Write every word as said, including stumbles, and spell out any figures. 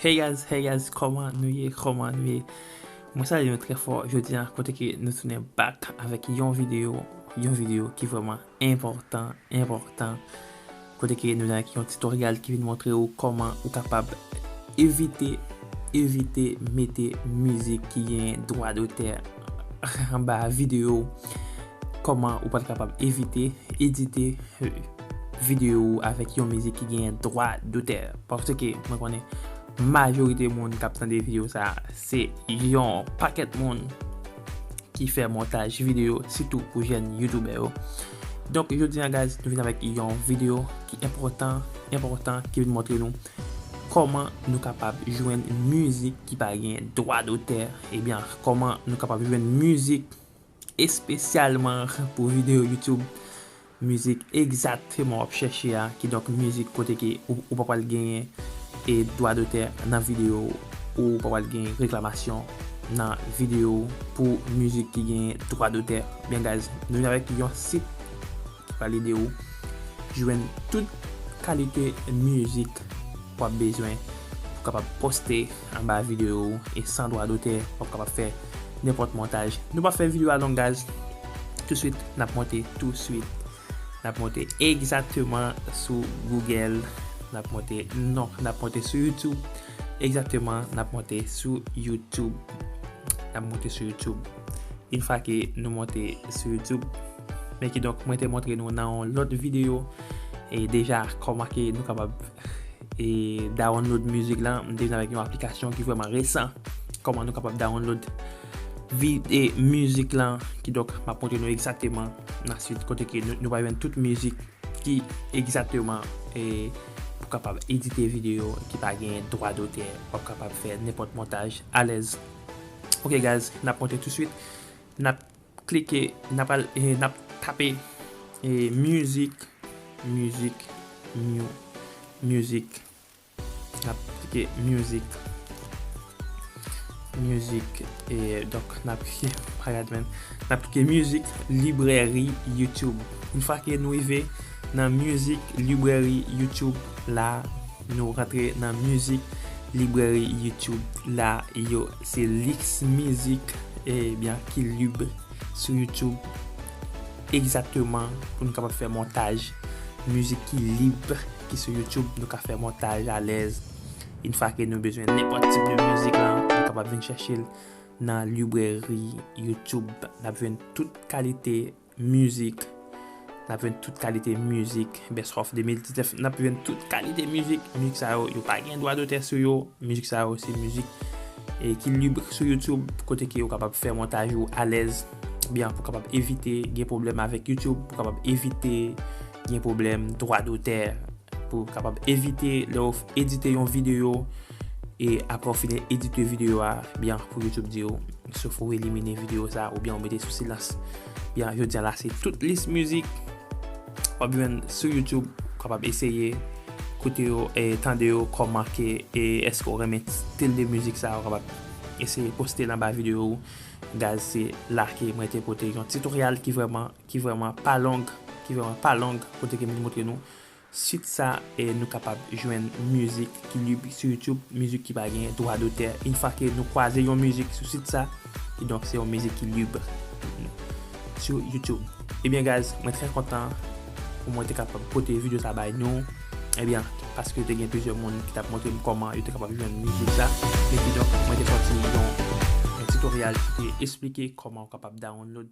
Hey guys, hey guys, kòman nou ye? Kòman nou ye? Mwen salye nou trè fò jodi a, kote ke nou tounen back avèk yon videyo, yon videyo ki vrèman enpòtan, enpòtan. Kote ke nou vin avèk yon titoryal ki vin montre ou kòman ou kapab evite, evite mete mizik ki gen dwa dotè anba videyo. Kòman ou pral kapab evite edite videyo ou avèk yon mizik ki gen dwa dotè. Paske mwen konnen majorite moun k ap tande videyo sa, se yon pakèt moun ki fè montaj videyo, sitou pou jèn youtubè yo. Donk, jodi a, guys, nou vin avèk yon videyo ki enpòtan, enpòtan, ki vin montre nou kòman nou kapab jwenn mizik ki pa gen dwa dotè. Ebyen, kòman nou kapab jwenn mizik espesyalman pou videyo YouTube, mizik egzakteman w ap chèche a, kidonk mizik kote ke ou, ou pa pral genyen e dwa dotè nan videyo, ou pa pral gen reklamasyon nan videyo pou mizik ki gen dwa dotè. Byen, guys, nou vin avèk yon sit ki pral ede ou jwenn tout kalite mizik w ap bezwen pou kapab poste anba videyo ou, e san dwa dotè, w ap kapab fè nenpòt montaj. Nou p ap fè videyo a long, guys. Touswit, n ap monte touswit. N ap monte egzakteman sou Google. N ap monte, non, n ap monte sou YouTube. Egzakteman, n ap monte sou YouTube. N ap monte sou YouTube. Yon fwa ke nou monte sou YouTube, men kidonk, mwen te montre nou nan yon lòt videyo, e deja, kòman ke nou kapab e download mizik lan. M te vin avèk yon aplikasyon ki vrèman resan. Kòman nou kapab download vi-, e mizik lan. Kidonk, m ap montre nou egzakteman nan sit kote ke nou, nou va jwenn tout mizik ki egzakteman e pou kapab edite videyo ki pa gen dwa dotè. W ap kapab fè nenpòt montaj alèz. Ok, guys, n ap monte touswit. N ap klike, n ap al, e, n ap tape, e, music, music, mu-, music. N ap klike music. Music, e, donk, n ap klike, pa gad, men, n ap klike music, librairie, YouTube. Yon fwa ke nou rive nan music, librairie, YouTube, la, nou rantre nan music, librairie, YouTube, la, yo, se lis mizik, ebyen, ki lib sou YouTube egzakteman pou nou kapab fè montaj mizik ki lib ki sou YouTube. Nou ka fè montaj alèz. Yon fwa ke nou bezwen nenpòt tip de mizik lan, nou kapab vin chèche l nan librairie YouTube. N ap jwenn tout kalite mizik. N ap jwenn tout kalite mizik. Best of de mil diznèf, n ap jwenn tout kalite mizik. Mizik sa yo, yo pa gen dwa dotè sou yo. Mizik sa yo, se mizik, e, ki lib sou YouTube, kote ke ou kapab fè montaj ou alèz, byen pou kapab evite gen pwoblèm avèk YouTube, pou kapab evite gen pwoblèm dwa dotè, pou kapab evite lè w edite yon videyo, e apre w fini edite videyo a, byen pou YouTube di w, swa ou elimine videyo sa, oubyen ou mete sou silans. Byen, jodi a la, se tout lis mizik w ap jwenn sou YouTube, w kapab eseye koute yo, e tande yo, kòman ke, e èske w renmen stil de mizik sa, w kapab eseye poste l anba videyo ou. Guys, se la ke mwen te pote yon titoryal ki vrèman, ki vrèman pa long, ki vrèman pa long, kote ke m te montre nou sit sa, e nou kapab jwenn mizik ki lib sou YouTube, mizik ki pa gen dwa dotè. Yon fwa ke nou kwaze yon mizik sou sit sa, kidonk se yon mizik ki lib sou YouTube. Ebyen, guys, mwen trè kontan pou mwen te kapab pote videyo sa bay nou. Ebyen, paske te gen plizyè moun ki t ap montre m kòman yo te kapab jwenn mizik sa. Men kidonk, mwen te fè yon, yon titoryal ki te esplike kòman ou kapab download